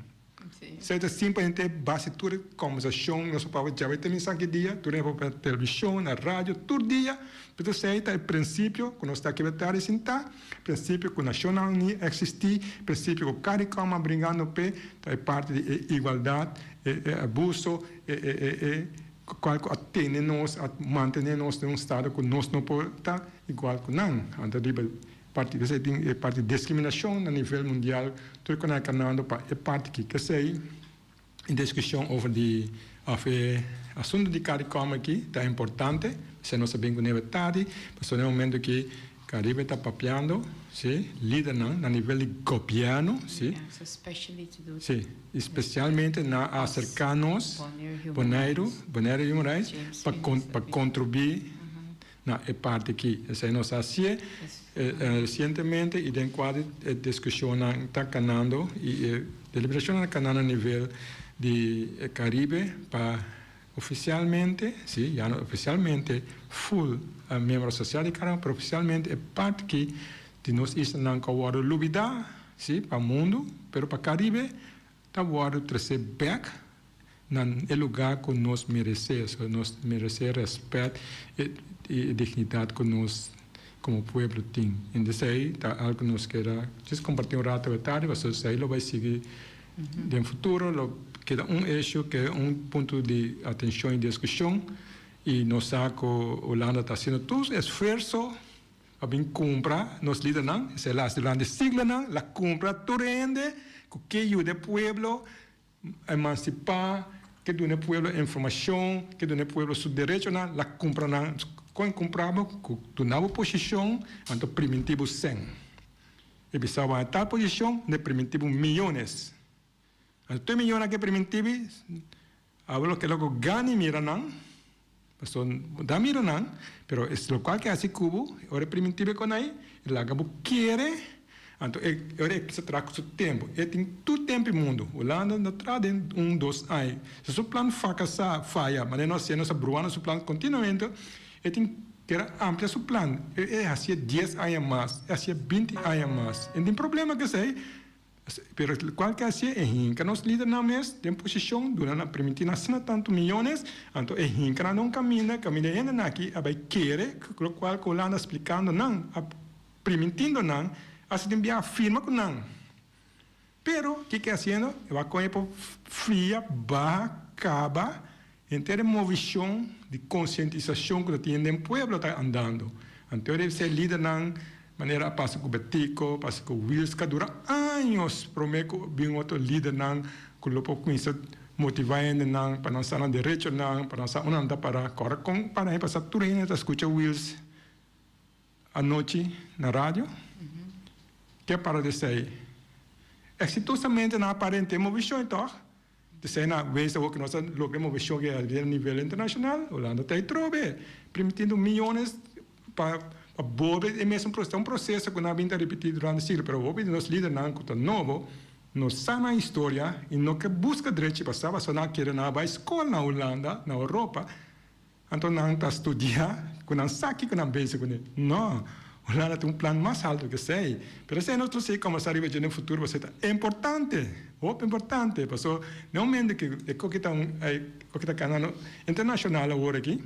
Esei ta simplemente base tur e kombersashon nos papia djawe te misa ki dia, tur e papia na televishon, na radio, tur dia, pero esei ta e prinsipio ku nos ta keda ta resintá, prinsipio ku Nashonnan Uní a eksistí, prinsipio ku Caricom a bringando p'e, ta e parti di e igualdat, e e abuso, e e e e kual ku a tene nos, a mantené nos den un stado ku nos no por ta igual ku nan. Anto riba Parti esei tin e parti discriminacion na nivel mundial tur cu nan canando pa e parti ki kesey e discusion over di of e asunto di Caricom aki ta importante esei nos a bin cu nebe tardi pasobra na e momento ki Caribe ta papiando si lidernan na nivel di gobierno si si y specialmente nan a acerca nos Boneiru Bonaire Human Rights pa pa contribui Na e parti aki, esei nos a hacié recientemente y den cua e discusionnan ta canando y e deliberacionnan ta canando a nivel di e Caribe pa oficialmente, si, ya no oficialmente full miembro asociado di Caribe, pero oficialmente e parti aki di nos islanan cu a wordo lubida, si, pa mundo, pero pa Caribe ta wordo trece bek na e lugá ku nos meresé. So nos meresé rèspèt i e dignidat ku nos komo pueblo tin. En esei ta algu ku nos keda djis kompartí un rato awe tardi, pasobra esei lo bai sigui den futuro, lo keda un issue, keda un punto di atenshon i diskushon. I nos sa ku Hulanda ta hasiendo tur su esfuerso pa bin kumpra nos lidernan, esei las durante siglonan la kumpra tur hende ku ke yuda e pueblo Emansipá, ke duna e pueblo informashon, ke duna e pueblo su derechonan, la kumpra nan. Kon e kumpra bo? Ku duna bo posishon, anto primintí bo sèn. E bisa bo haña tal posishon, ne primintí bo miyones. Anto tur e miyonan ke primintí bi, abo lo keda ku gana i mira nan, pasobra bo ta mira nan, pero es lokual ke hasi ku bo, ora e primintí bo e kon ei, e laga bo kere. Anto e ora e kisa traha ku su tempu. E tin tur tempu e mundu. Hulanda no traha den un dos aña. Si su plan frakasá, faya, manera nos hasié, nos a bruá na su plan kontinuamente, e tin kere amplia su plan. E e hasié dies aña mas, e hasié binti aña mas. E no tin problema ku esei, pero kual ke hasié e hinka nos lidernan mes den posishon, duna nan, permití nan asina tantu miyones, anto e hinka nan den un kaminda, kaminda e hendenan aki a bai kere, lokual ku Hulanda a splikando nan, a. Primintindo nan, hasta tin biaha firma ku nan. Pero, kiko e hasiendo? E wak kon e por fria, baha, kaba henter e movishon di konsientisashon ku ta tin den pueblo ta andando. Anto debe ser lidernan manera a pasa ku Betico, pasa ku Wilska dura años prome ku bin otro lidernan ku lo por kuminsa motiva hendenan pa nan sa nan derechonan, pa nan sa unda nan ta para. Kòrda kon para pasa tur hende ta skucha Wils. Anochi na radio, ke para di esei? Exitosamente nan a para henter movishon tòg? Esei nan a wees awor ku nos a logra e movishon ke a bira nivel internashonal, Hulanda ta e trobe, primitiendo miyones pa pa bolbe e mesun proseso. Ta un proseso ku nan a bin ta ripití durante siglo, pero hopi di nos lidernan ku ta nobo. No sa nan historia y no ke busca drechi pa sa pasobra nan a kere nan a bay scol na Hulanda, na Europa, anto nan ta studia cu nan sa kico nan bezig cune. No, Hulanda tin un plan mas alto ke esey. Pero esey nos lo sigui combersa riba dje den futuro pasobra e ta importante, hopi importante, pasobra den momento cu e coki ta un e coki ta canando internacional awor aki,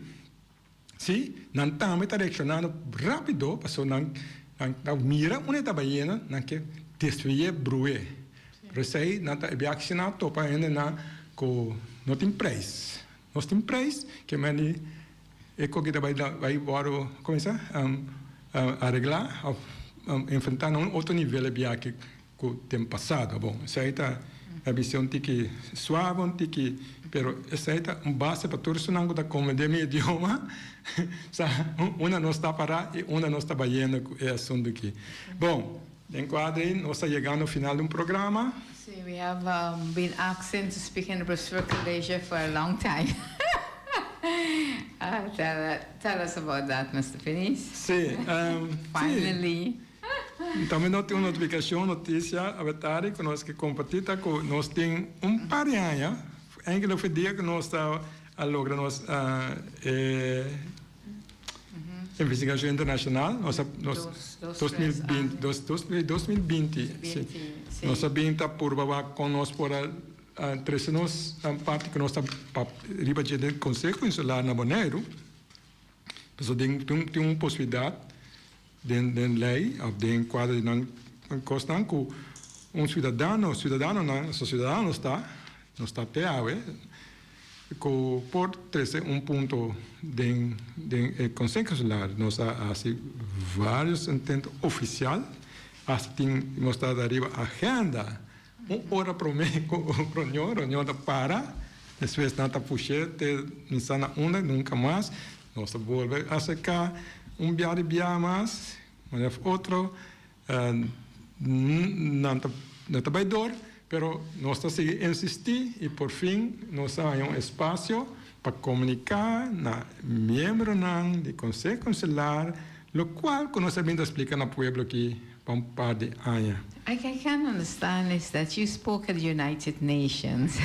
si, nan tambe ta reaccionando rapido pasobra nan nan ta mira unda e ta bayendo, nan ke destruye bru'e. Pero esei nan ta e biaha nan a topa hendenan ku no tin prijs. Nos tin prijs ke men di e koki ta bai bai wòrdu komo sa areglá òf enfrentá na un otro nivel e biaha ku den pasado. Bon, esei ta e bisé un tiki suave, un tiki, pero esei ta un base pa tur esunnan ku ta komprendé mi idioma, sa unda nos ta pará i unda nos ta bayendo ku e asuntu aki. Bon, den kuadro ei nos ta yegando final di un programa. Sí, we have been asking to speak in the Brunswick College for a long time. Tell, tell us about that, Mister Finis. Sí, sí. Finally. Tambe nos tin un notificacion, noticia, awe tardi cu nos ke comparti ta cu nos tin un par di aña, enkele of e dia cu nos ta a logra nos e investigacion internacional, nos a nos 2020, 2020, si, nos a bin ta purba wak con nos por a trece nos parti cu nos ta riba dje den Conseho Insular na Boneiru, pasobra tin tin un posibilidad Den den ley of den cuadro di nan cosnan cu un ciudadano, ciudadanonan, so ciudadanos ta, nos ta te awe, cu por trece un punto den den e Conseho Insular. Nos a haci varios intento oficial, hasta tin nos ta ariba agenda un ora prome cu reunion, reunion ta para, despues nan ta pushe te mi sa na unda, nunca mas. Nos ta bolbe acerca un bia di bia mas, manera of otro, nan ta no ta bay door, pero nos ta sigui insisti y por fin nos a haña un espacio pa comunica na miembronan di Conseho Insular locual cu nos a bin ta splica na pueblo aki pa un par di aña. I can understand is that you spoke at the United Nations,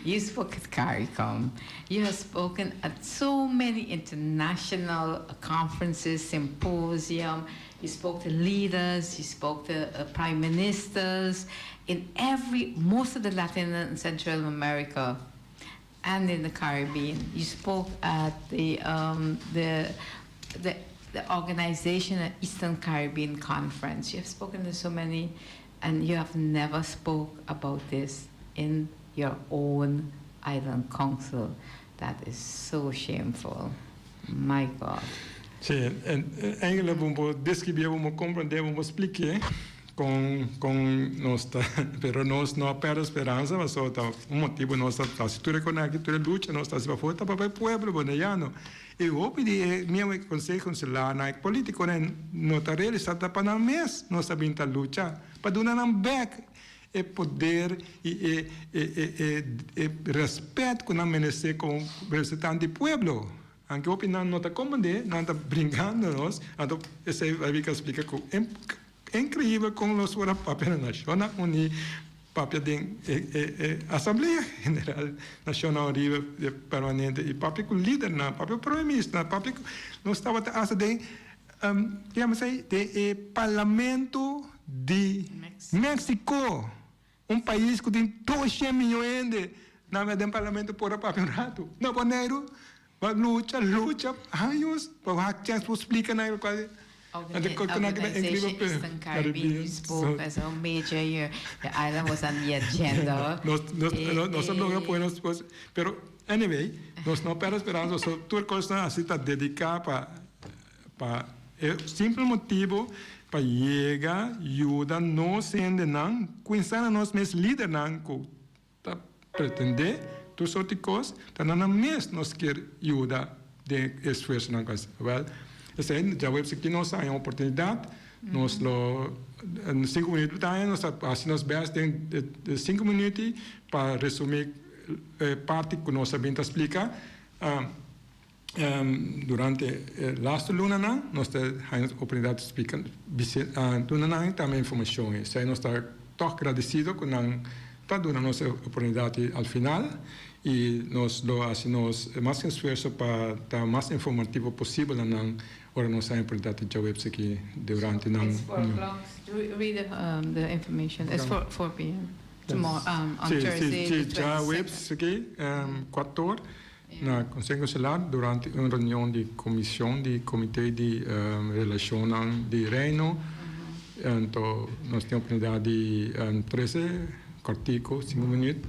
you spoke at CARICOM, you have spoken at so many international conferences, symposium, you spoke to leaders, you spoke to uh, prime ministers in every, most of the Latin and Central America and in the Caribbean. You spoke at the, um, the, the, the organization at Eastern Caribbean Conference. You have spoken to so many, and you have never spoke about this in your own island council. That is so shameful. My God. Sí, en, eigenlijk bo por describí, bo por comprendé, bo por spliké con con nos ta, pero nos no a perde speransa, pasobra ta un motibu nos ta hasi tur e konaki, tur e lucha nos ta hasi pafó ta pa e pueblo boneiano. E hopi di e miembro di Conseho Insular, e politiconan no ta realisa ta pa nan mes nos ta bin ta lucha, pa duna nan bek e poder y e e e e e respet cu nan merece como representante di pueblo. Anke hopi nan no ta comprende, nan ta bringando nos, anto esey David a splica cu increibel con nos por a papia na Nacionnan Uni, papia den e e e Asamblea General Nacionnan Uni permanente y papia cu lidernan, papia cu prome ministernan, papia cu nos tabata hasta den digamos así den e parlamento di Mexico. Un pais ku tin 200 miyon hende nan den parlamento por a papia un ratu. Na Boneiru bo a lucha lucha años pa bo hak chèns por splika nan lokual Organization Eastern Caribbean you spoke as a major your the island was on the agenda. Nos nos a logra pone nos cos pero anyway nos no perde speransa so tur cosnan asi ta dedica pa Pa e simpel motibu pa yega yuda nos hendenan, kuminsá na nos mes lidernan ku ta pretendé tur sort di kos, ta na nan mes nos kier yuda den e esfuersonan ku hasi. Wèl, esei djaweps aki nos a haña un oportunidat, nos lo sinku minüt ta haña, nos ta hasi nos bèst den e sinku minüt pa resumí e parti ku nos a bin ta splika. Durante e lastu lunanan nos ta haña oportunidat di splika duna nan tambe informashon. Esei nos ta. tòg gradesido ku nan ta duna nos e oportunidat al final i nos lo hasi nos mas esfuerso pa ta mas informativo posibel na nan ora nos haña oportunidat di djaweps aki durante nan. It's 4 o'clock. Read the information. It's 4 p.m. Tomorrow, on Sí, sí, Thursday, sí, the 22nd. djaweps aki, 4 or, na Konseho Insular durante un reunion di komishon di Komité di Relashonnan di Reino. Anto nos tin oportunidat di trese kòrtiku, sinku minüt,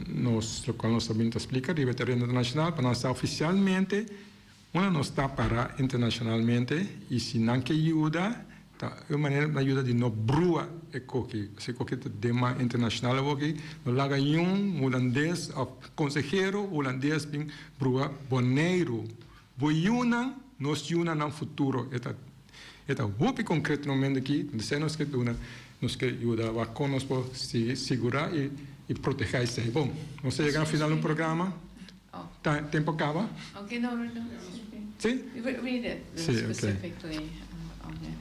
nos lokual nos ta bin ta splika riba e tereno internashonal pa nan sa ofisialmente Unda nos ta para internacionalmente y si nan ke yuda ta un manera pa nan yuda di no brua e koki pasobra e koki ta den man internacional awoki no laga niun hulandes of consehero hulandes bin brua Boneiru bo yunan nos yunan nan futuro e ta e ta hopi concreto na momento aki esei nos ke duna nos ke yuda wak kon nos por sigui sigura y proteha esei bon nos a yega na final di un programa. Oh. Ta tempo caba? Okay, no, no, no. Sí? Read it Sí, okay. specifically on it.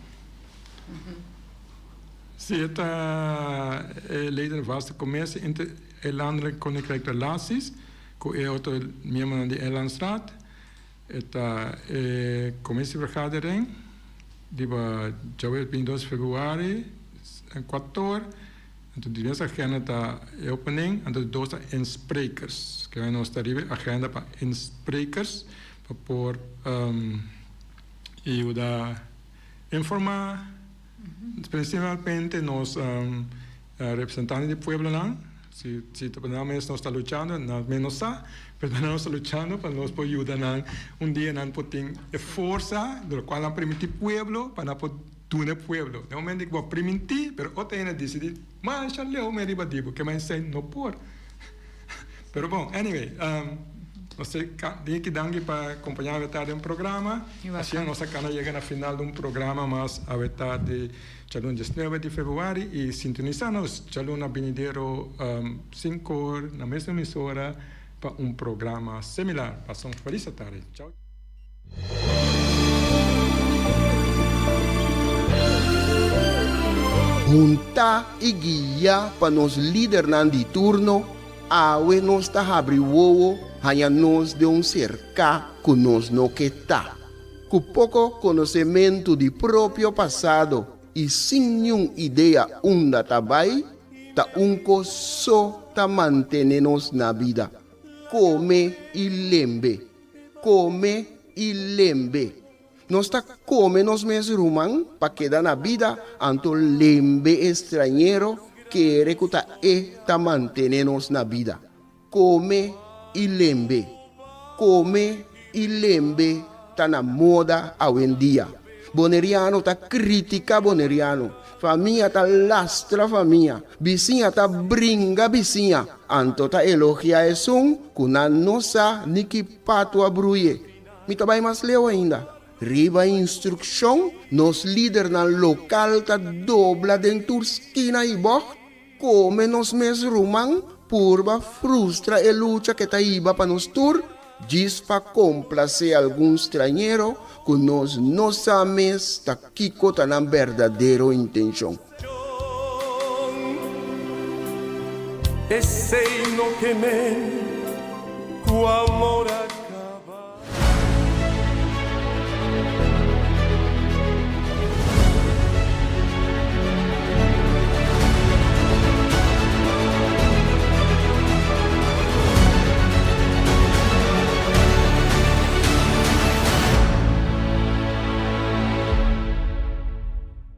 Sí, e ta e ley den vaste commercie inter e landelijk koninkrijk relaties cu e otro miembronan di Eilandsraad. E ta e commissievergadering riba djawe 22 februari en 4 or. Anto di mes agenda ta e opening, anto di dos ta insprekers. Ke nos ta riba e agenda pa insprekers pa por yuda informa principalmente nos representante di pueblonan. Si si ta pa nan mes nos ta luchando, nan mes no sa, pero pa nan nos ta luchando pa nos por yuda nan un dia nan por tin e forsa di lokual nan permiti pueblo pa nan por Duna e pueblo. Den momento ku bo a primintí, pero otro hende a disidí, Masha leu mi riba di bo, ke mas esei no por. Pero bon, anyway, nos ta di ki danki pa kompañá awe tardi den programa. Asina nos a kana yega na final di un programa mas awe tardi djaluna diesnuebe di februari i sintonisá nos djaluna binidero sinku or na mes emisora pa un programa similar. Pasa un felis atardi. Chau. Huntá i guiá pa nos lidernan di turno, awe nos ta habri wowo haña nos den un serká ku nos no ke ta. Ku poko konosementu di propio pasado i sin niun idea unda ta bai, ta un kos so ta mantené nos na bida, kome i lembe. Kome i lembe. Nos ta kome nos mes ruman pa keda na bida, anto lembe e strañero kere ku ta e ta mantene nos na bida. Kome i lembe. Kome i lembe ta na moda awendia. Boneriano ta kritika boneriano, famia ta lastra famia, bisiña ta bringa bisiña, anto ta elogia esun ku nan no sa ni ki patu a bruye. Mi ta bai mas leu ainda. Riba instrukshon, nos lidernan lokal ta dobla den tur skina i bògt, Kome nos mes ruman purba frustra e lucha ke ta hiba pa nos tur, djis pa komplasé algun strañero ku nos no sa mes ta kiko ta nan berdadero intenshon. Esei no ke men ku amor a.